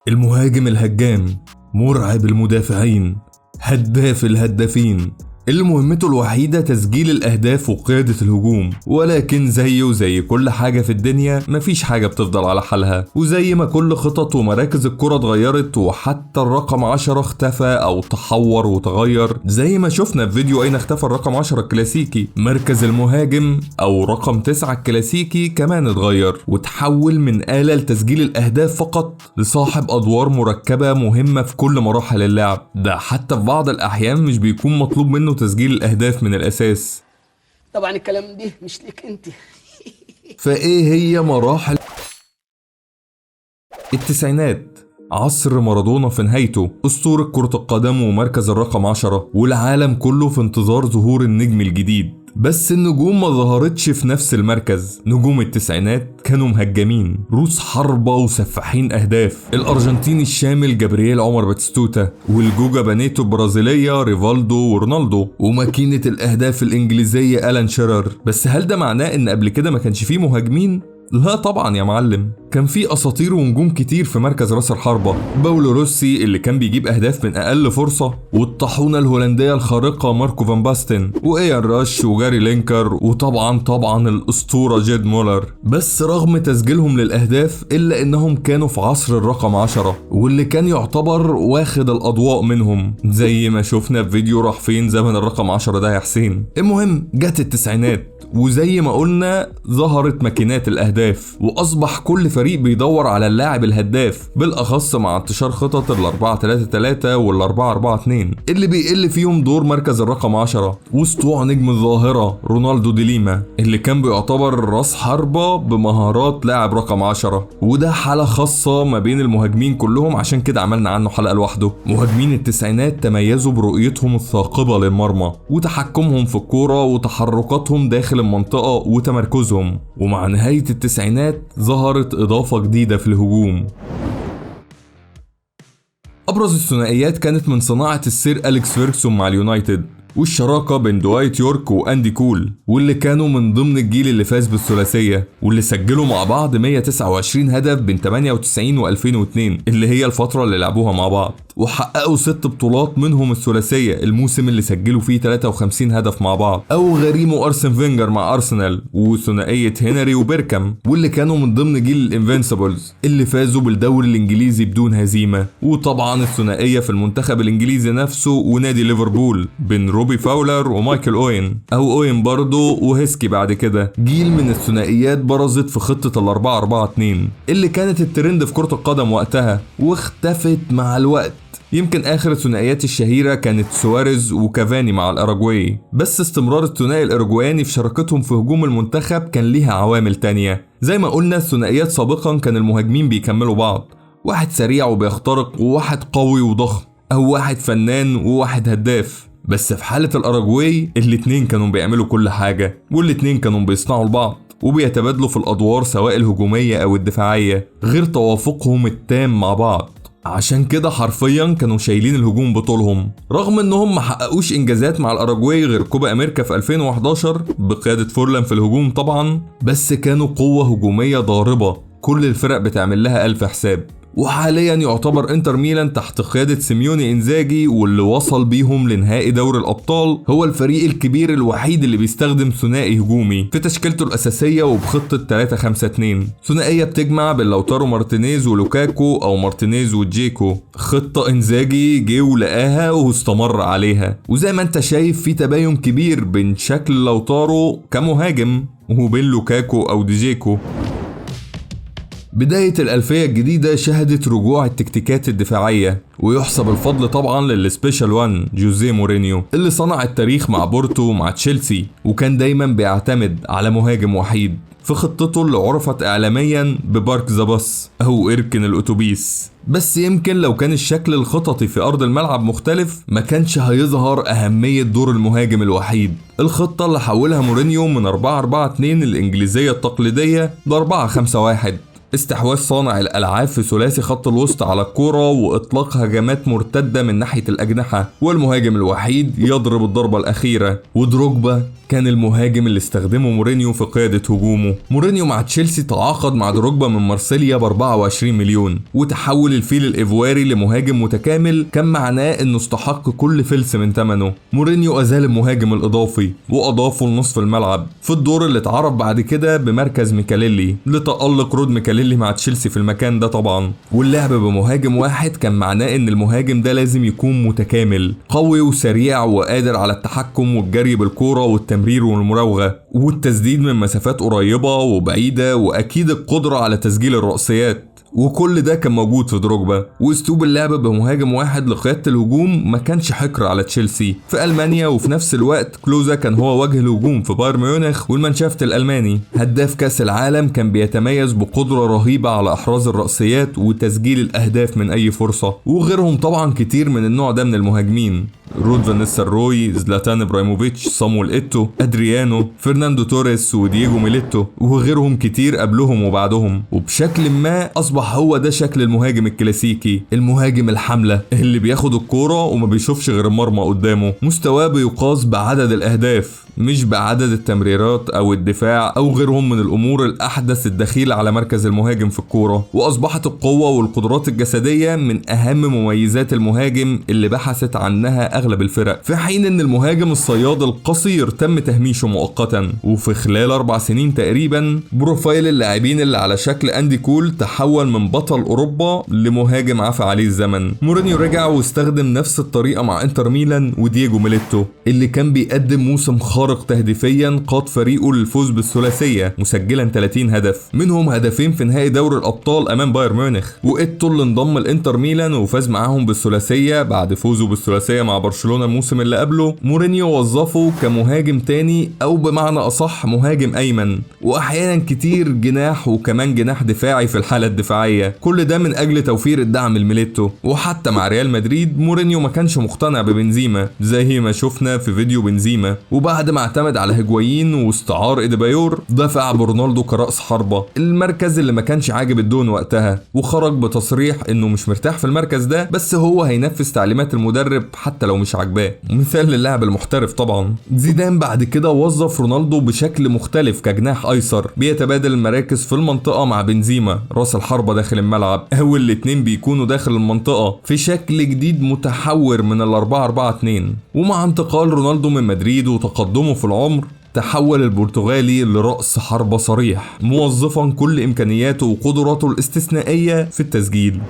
المهاجم الهجام، مرعب المدافعين، هداف الهدافين، اللي مهمته الوحيدة تسجيل الأهداف وقيادة الهجوم. ولكن زيه زي كل حاجة في الدنيا مفيش حاجة بتفضل على حالها، وزي ما كل خطط ومراكز الكرة اتغيرت وحتى الرقم 10 اختفى أو تحور وتغير، زي ما شفنا في فيديو أين اختفى الرقم 10 الكلاسيكي. مركز المهاجم أو رقم 9 الكلاسيكي كمان اتغير وتحول من آلة لتسجيل الأهداف فقط لصاحب أدوار مركبة مهمة في كل مراحل اللعب. ده حتى في بعض الأحيان مش بيكون مطلوب منه تسجيل الأهداف من الأساس. طبعا الكلام ده مش ليك انت. فإيه هي مراحل التسعينات؟ عصر مارادونا في نهايته، أسطورة كرة القدم ومركز الرقم 10، والعالم كله في انتظار ظهور النجم الجديد. بس النجوم ما ظهرتش في نفس المركز. نجوم التسعينات كانوا مهجمين، روس حربة وسفاحين أهداف. الأرجنتيني الشامل جابرييل عمر باتيستوتا، والجوجا بانيتو البرازيلية ريفالدو ورونالدو، وماكينة الأهداف الإنجليزية ألان شيرر. بس هل ده معناه إن قبل كده ما كانش فيه مهاجمين؟ لا طبعا يا معلم، كان في اساطير ونجوم كتير في مركز راس الحربة. باولو روسي اللي كان بيجيب اهداف من اقل فرصة، والطاحونه الهولندية الخارقة ماركو فان باستن، وايان راش وجاري لينكر، وطبعا طبعا الاسطورة جيد مولر. بس رغم تسجيلهم للاهداف الا انهم كانوا في عصر الرقم 10 واللي كان يعتبر واخد الاضواء منهم، زي ما شفنا في فيديو راح فين زمن الرقم 10 ده يا حسين. المهم جت التسعينات، وزي ما قلنا ظهرت ماكينات الاهداف، واصبح كل فريق بيدور على اللاعب الهداف، بالاخص مع انتشار خطط 4-3-3 وال4-4-2 اللي بيقل فيهم دور مركز الرقم 10، وسطوع نجم الظاهرة رونالدو دي ليما اللي كان بيعتبر راس حربة بمهارات لاعب رقم 10، وده حالة خاصة ما بين المهاجمين كلهم، عشان كده عملنا عنه حلقة لوحده. مهاجمين التسعينات تميزوا برؤيتهم الثاقبة للمرمى وتحكمهم في الكورة وتحركاتهم داخل المنطقة وتمركزهم. ومع نهاية التسعينات ظهرت إضافة جديدة في الهجوم. أبرز الثنائيات كانت من صناعة السير أليكس فيرجسون مع اليونايتد، والشراكة بين دوايت يورك وأندي كول، واللي كانوا من ضمن الجيل اللي فاز بالثلاثية، واللي سجلوا مع بعض 129 هدف بين 98 و2002 اللي هي الفترة اللي لعبوها مع بعض، وحققوا 6 بطولات منهم الثلاثية الموسم اللي سجلوا فيه 53 هدف مع بعض. أو غريمه أرسن فينجر مع أرسنال، وثنائية هنري وبيركام، واللي كانوا من ضمن جيل ال Invincibles اللي فازوا بالدوري الإنجليزي بدون هزيمة. وطبعا الثنائية في المنتخب الإنجليزي نفسه ونادي ليفربول بين روبي فاولر ومايكل اوين، او اوين برضه وهيسكي بعد كده. جيل من الثنائيات برزت في خطة 4-4-2 اللي كانت الترند في كرة القدم وقتها، واختفت مع الوقت. يمكن اخر الثنائيات الشهيرة كانت سواريز وكافاني مع الاراجواي، بس استمرار الثنائي الاوروجواني في شراكتهم في هجوم المنتخب كان ليها عوامل تانية. زي ما قلنا الثنائيات سابقا كان المهاجمين بيكملوا بعض، واحد سريع وبيخترق وواحد قوي وضخم، او واحد فنان وواحد هداف. بس في حالة الأراجواي الاتنين كانوا بيعملوا كل حاجة، والاتنين كانوا بيصنعوا لبعض وبيتبادلوا في الأدوار سواء الهجومية أو الدفاعية، غير توافقهم التام مع بعض. عشان كده حرفيا كانوا شايلين الهجوم بطولهم، رغم انهم ما حققوش انجازات مع الأراجواي غير كوبا امريكا في 2011 بقيادة فورلان في الهجوم طبعا، بس كانوا قوة هجومية ضاربة كل الفرق بتعمل لها ألف حساب. وحاليا يعتبر انتر ميلان تحت قيادة سيميوني انزاجي، واللي وصل بيهم لنهائي دوري الابطال، هو الفريق الكبير الوحيد اللي بيستخدم ثنائي هجومي في تشكيلته الاساسية وبخطة 3-5-2، ثنائية بتجمع بين لوتارو مارتينيز ولوكاكو او مارتينيز وجيكو. خطة انزاجي جه ولقاها واستمر عليها، وزي ما انت شايف في تباين كبير بين شكل لوتارو كمهاجم وبين لوكاكو او ديجيكو. بداية الألفية الجديدة شهدت رجوع التكتيكات الدفاعية، ويحسب الفضل طبعا لل Special One جوزيه مورينيو اللي صنع التاريخ مع بورتو ومع تشيلسي، وكان دايما بيعتمد على مهاجم وحيد في خطته اللي عرفت إعلاميا ب park the bus أو اركن الأتوبيس. بس يمكن لو كان الشكل الخططي في أرض الملعب مختلف ما كانش هيظهر أهمية دور المهاجم الوحيد. الخطة اللي حولها مورينيو من 4-4-2 الإنجليزية التقليدية ل 4-5-1، استحواذ صانع الألعاب في ثلاثي خط الوسط على الكرة وإطلاق هجمات مرتدة من ناحية الأجنحة، والمهاجم الوحيد يضرب الضربة الأخيرة. ودروجبا كان المهاجم اللي استخدمه مورينيو في قيادة هجومه. مورينيو مع تشيلسي تعاقد مع دروجبا من مارسيليا ب 24 مليون، وتحول الفيل الإيفواري لمهاجم متكامل كان معناه انه استحق كل فلس من ثمنه. مورينيو ازال المهاجم الإضافي وأضافه لنصف الملعب في الدور اللي اتعرف بعد كده بمركز ميكاليلي، لتألق رود ميكاليلي مع تشيلسي في المكان ده طبعا. واللعب بمهاجم واحد كان معناه ان المهاجم ده لازم يكون متكامل، قوي وسريع وقادر على التحكم والجري بالكورة والتمرير والمراوغة والتسديد من مسافات قريبة وبعيدة، وأكيد القدرة على تسجيل الرأسيات، وكل ده كان موجود في دروجبا. واسلوب اللعب بمهاجم واحد لقيادة الهجوم ما كانش حكر على تشيلسي في ألمانيا، وفي نفس الوقت كلوزا كان هو وجه الهجوم في بايرن ميونخ والمانشافت الألماني. هداف كأس العالم كان بيتميز بقدرة رهيبة على إحراز الرأسيات وتسجيل الأهداف من أي فرصة، وغيرهم طبعا كتير من النوع ده من المهاجمين: رود فان نيستلروي، زلاتان ابراهيموفيتش، صامويل ايتو، ادريانو، فرناندو توريس، ودييجو ميليتو، وغيرهم كتير قبلهم وبعدهم. وبشكل ما اصبح هو ده شكل المهاجم الكلاسيكي، المهاجم الحملة اللي بياخد الكورة وما بيشوفش غير المرمى قدامه. مستواه بيقاس بعدد الاهداف مش بعدد التمريرات او الدفاع او غيرهم من الامور الاحدث الدخيله على مركز المهاجم في الكورة. واصبحت القوة والقدرات الجسدية من اهم مميزات المهاجم اللي بحثت عنها اغلب الفرق، في حين ان المهاجم الصياد القصير تم تهميشه مؤقتا. وفي خلال 4 سنين تقريبا profile اللاعبين اللي على شكل اندي كول تحول من بطل اوروبا لمهاجم عفى عليه الزمن. مورينيو رجع واستخدم نفس الطريقة مع انتر ميلان ودييجو ميليتو اللي كان بيقدم موسم خارق تهديفيا قاد فريقه للفوز بالثلاثيه مسجلا 30 هدف، منهم هدفين في نهائي دوري الابطال امام بايرن ميونخ. وايتو اللي انضم الانتر ميلان وفاز معاهم بالثلاثيه بعد فوزه بالثلاثيه مع برشلونة الموسم اللي قبله، مورينيو وظفه كمهاجم تاني او بمعنى اصح مهاجم ايمن، واحيانا كتير جناح وكمان جناح دفاعي في الحالة الدفاعية، كل ده من اجل توفير الدعم لميليتو. وحتى مع ريال مدريد مورينيو ما كانش مقتنع ببنزيما زي ما شفنا في فيديو بنزيما، وبعد ما اعتمد على هيجوايين واستعار إديبايور دفع برونالدو كرأس حربة، المركز اللي ما كانش عاجب الدون وقتها، وخرج بتصريح انه مش مرتاح في المركز ده بس هو هينفذ تعليمات المدرب حتى لو مش عاجباه، مثال للاعب المحترف طبعا. زيدان بعد كده وظف رونالدو بشكل مختلف كجناح ايسر بيتبادل المراكز في المنطقة مع بنزيما راس الحربة داخل الملعب، او الاتنين بيكونوا داخل المنطقة في شكل جديد متحور من 4-4-2. ومع انتقال رونالدو من مدريد وتقدمه في العمر تحول البرتغالي لرأس حربة صريح، موظفا كل إمكانياته وقدراته الاستثنائية في التسجيل.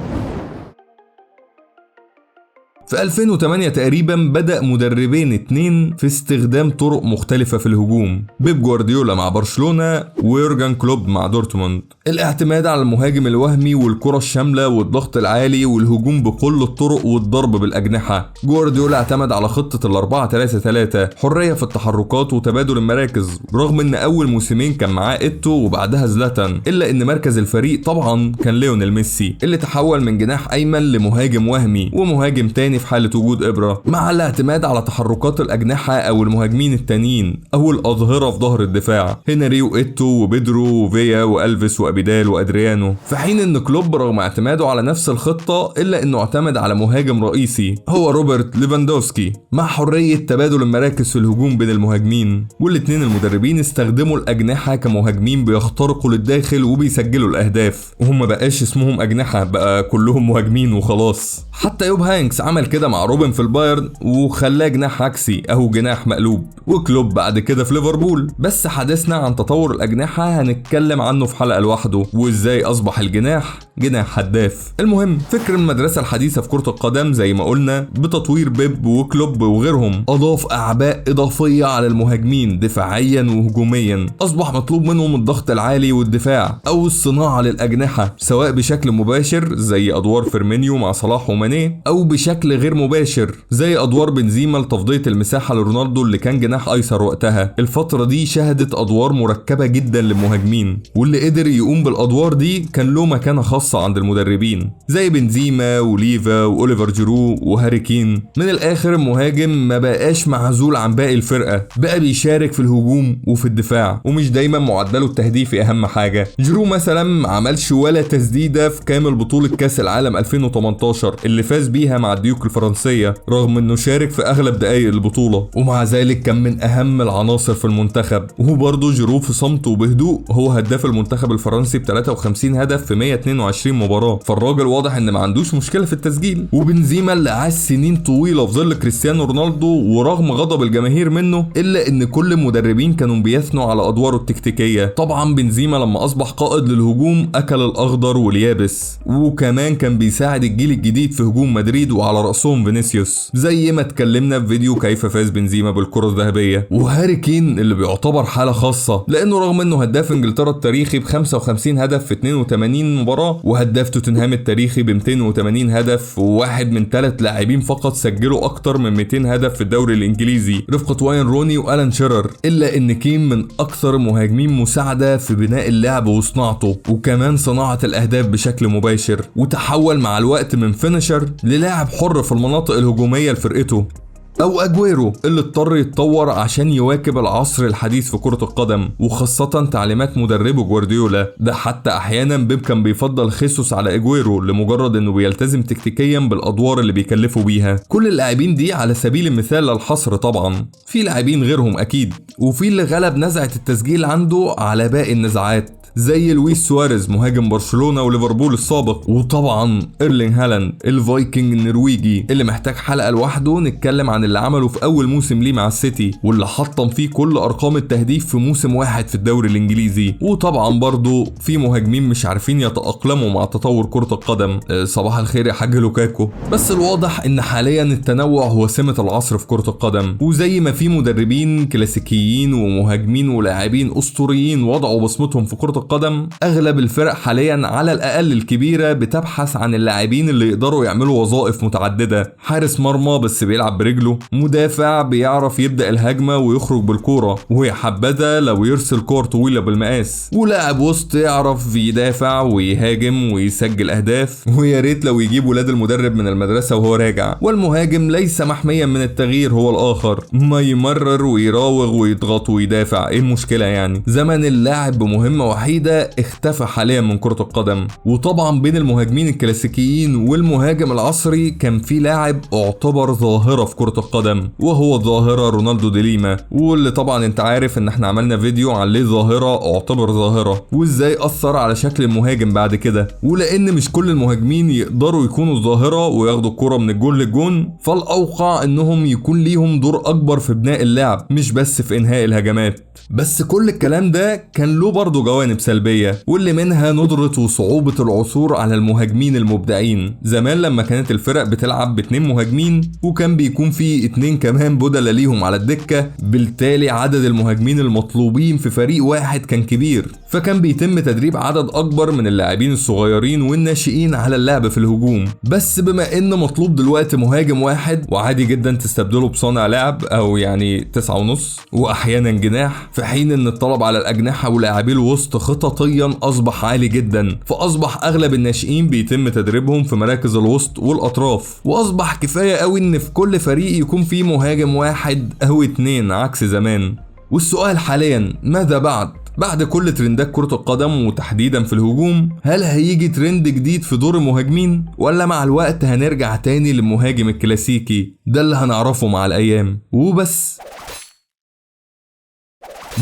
في 2008 تقريبا بدأ مدربين 2 في استخدام طرق مختلفة في الهجوم، بيب جوارديولا مع برشلونة ويورجن كلوب مع دورتموند. الاعتماد على المهاجم الوهمي والكرة الشاملة والضغط العالي والهجوم بكل الطرق والضرب بالأجنحة. جوارديولا اعتمد على خطة 4-3-3، حرية في التحركات وتبادل المراكز، رغم ان اول موسمين كان معاه ايتو وبعدها زلاتان، الا ان مركز الفريق طبعا كان ليونيل ميسي اللي تحول من جناح ايمن لمهاجم وهمي ومهاجم تاني في حالة وجود إبرة، مع الاعتماد على تحركات الأجنحة أو المهاجمين التانيين أو الأظهرة في ظهر الدفاع، هنري وإيتو وبيدرو وفيا وألفيس وأبيدال وأدريانو. في حين إن كلوب رغم اعتماده على نفس الخطة إلا إنه اعتمد على مهاجم رئيسي هو روبرت ليفاندوفسكي، مع حرية تبادل المراكز في الهجوم بين المهاجمين، والاثنين المدربين استخدموا الأجنحة كمهاجمين بيخترقوا للداخل وبيسجلوا الأهداف، وهم بقاش اسمهم أجنحة، بقى كلهم مهاجمين وخلاص. حتى يوب هانكس عمل كده مع روبن في البايرن وخلاه جناح عكسي او جناح مقلوب، وكلوب بعد كده في ليفربول. بس حديثنا عن تطور الاجنحة هنتكلم عنه في حلقة لوحده، وازاي اصبح الجناح جناح هداف. المهم فكر المدرسة الحديثة في كره القدم زي ما قلنا بتطوير بيب وكلوب وغيرهم اضاف اعباء اضافية على المهاجمين دفاعيا وهجوميا، اصبح مطلوب منهم الضغط العالي والدفاع او الصناعة للاجنحه، سواء بشكل مباشر زي ادوار فيرمينيو مع صلاح وماني، او بشكل غير مباشر، زي ادوار بنزيما لتفضية المساحة لرونالدو اللي كان جناح ايسر وقتها. الفترة دي شهدت ادوار مركبة جدا للمهاجمين، واللي قدر يقوم بالادوار دي كان له مكانة خاصة عند المدربين، زي بنزيما وليفا واوليفر جيرو وهاري كين. من الاخر المهاجم ما بقاش معزول عن باقي الفرقة، بقى بيشارك في الهجوم وفي الدفاع، ومش دايما معدله التهديفي اهم حاجة. جيرو مثلا ما عملش ولا تسديدة في كامل بطولة كاس العالم 2018 اللي فاز بيها مع الديوك الفرنسية، رغم انه شارك في اغلب دقايق البطولة، ومع ذلك كان من اهم العناصر في المنتخب. وبرضه جيرو في صمته وبهدوء هو هداف المنتخب الفرنسي ب 53 هدف في 122 مباراة، فالراجل واضح ان ما عندوش مشكلة في التسجيل. وبنزيما اللي عاش سنين طويلة في ظل كريستيانو رونالدو، ورغم غضب الجماهير منه الا ان كل المدربين كانوا بيثنوا على ادواره التكتيكية. طبعا بنزيما لما اصبح قائد للهجوم اكل الاخضر واليابس، وكمان كان بيساعد الجيل الجديد في هجوم مدريد وعلى رأسهم فينيسيوس، زي ما اتكلمنا في فيديو كيف فاز بنزيما بالكرة الذهبية. وهاري كين اللي بيعتبر حالة خاصة، لانه رغم انه هداف انجلترا التاريخي ب 55 هدف في 82 مباراة، وهداف توتنهام التاريخي ب 280 هدف، وواحد من 3 لاعبين فقط سجلوا اكتر من 200 هدف في الدوري الانجليزي رفقة واين روني والان شيرر، الا ان كين من اكثر المهاجمين مساعدة في بناء اللعب وصناعته، وكمان صناعة الاهداف بشكل مباشر، وتحول مع الوقت من finisher للاعب حر في المناطق الهجومية لفرقته. او اجويرو اللي اضطر يتطور عشان يواكب العصر الحديث في كرة القدم، وخاصة تعليمات مدربه جوارديولا. ده حتى احيانا بيب كان بيفضل خيسوس على اجويرو لمجرد انه بيلتزم تكتيكيا بالادوار اللي بيكلفوا بيها. كل اللاعبين دي على سبيل المثال للحصر، طبعا في لاعبين غيرهم اكيد، وفي اللي غلب نزعة التسجيل عنده على باقي النزعات، زي لويس سواريز مهاجم برشلونة وليفربول السابق، وطبعا ايرلينج هالاند الفايكنج النرويجي اللي محتاج حلقة لوحده نتكلم عن اللي عمله في اول موسم ليه مع السيتي، واللي حطم فيه كل ارقام التهديف في موسم واحد في الدوري الانجليزي. وطبعا برضو في مهاجمين مش عارفين يتأقلموا مع تطور كرة القدم، صباح الخير يا حاج لوكاكو. بس الواضح ان حاليا التنوع هو سمة العصر في كرة القدم، وزي ما في مدربين كلاسيكيين ومهاجمين ولاعبين اسطوريين وضعوا بصمتهم في كرة القدم، اغلب الفرق حاليا على الاقل الكبيرة بتبحث عن اللاعبين اللي يقدروا يعملوا وظائف متعددة، حارس مرمى بس بيلعب برجله، مدافع بيعرف يبدا الهجمة ويخرج بالكورة، وهي حبذا لو يرسل كور طويلة بالمقاس، ولاعب وسط يعرف يدافع ويهاجم ويسجل اهداف، ويا ريت لو يجيب ولاد المدرب من المدرسة وهو راجع. والمهاجم ليس محميا من التغيير هو الاخر، ما يمرر ويراوغ ويضغط ويدافع، ايه المشكلة يعني؟ زمن اللاعب بمهمة وحيده اختفى حاليا من كرة القدم. وطبعا بين المهاجمين الكلاسيكيين والمهاجم العصري كان في لاعب اعتبر ظاهرة في كرة القدم، وهو الظاهرة رونالدو دي ليما، واللي طبعا انت عارف ان احنا عملنا فيديو عن ليه ظاهرة اعتبر ظاهرة وازاي اثر على شكل المهاجم بعد كده. ولان مش كل المهاجمين يقدروا يكونوا الظاهرة وياخدوا الكرة من الجون للجون، فالاوقع انهم يكون ليهم دور اكبر في بناء اللعب مش بس في انهاء الهجمات. بس كل الكلام ده كان له برضه جوانب سلبية، واللي منها ندرة وصعوبة العثور على المهاجمين المبدعين. زمان لما كانت الفرق بتلعب باتنين مهاجمين وكان بيكون في 2 كمان بدلة ليهم على الدكة، بالتالي عدد المهاجمين المطلوبين في فريق واحد كان كبير، فكان بيتم تدريب عدد أكبر من اللاعبين الصغيرين والناشئين على اللعب في الهجوم. بس بما إن مطلوب دلوقتي مهاجم واحد، وعادي جدا تستبدله بصانع لعب أو يعني 9.5 وأحيانا جناح، في حين إن الطلب على الأجنحة ولاعبي الوسط خططيا أصبح عالي جدا، فأصبح أغلب الناشئين بيتم تدريبهم في مراكز الوسط والأطراف، وأصبح كفاية قوي إن في كل فريق يكون فيه مهاجم واحد أو 2 عكس زمان. والسؤال حاليا ماذا بعد؟ بعد كل ترندات كرة القدم وتحديدا في الهجوم، هل هيجي ترند جديد في دور المهاجمين، ولا مع الوقت هنرجع تاني للمهاجم الكلاسيكي؟ ده اللي هنعرفه مع الأيام. وبس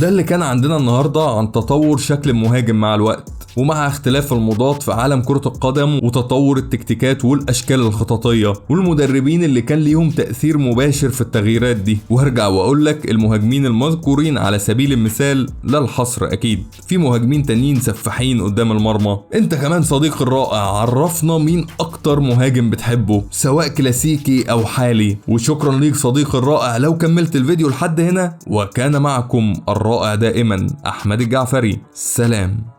ده اللي كان عندنا النهاردة عن تطور شكل المهاجم مع الوقت، ومع اختلاف المضاد في عالم كرة القدم وتطور التكتيكات والأشكال الخططية والمدربين اللي كان ليهم تأثير مباشر في التغييرات دي. وهرجع وأقول لك المهاجمين المذكورين على سبيل المثال لا الحصر، أكيد في مهاجمين تانيين سفاحين قدام المرمى. انت كمان صديقي الرائع عرفنا مين أكتر مهاجم بتحبه سواء كلاسيكي أو حالي. وشكرا ليك صديقي الرائع لو كملت الفيديو لحد هنا، وكان معكم الرائع دائما أحمد الجعفري. سلام.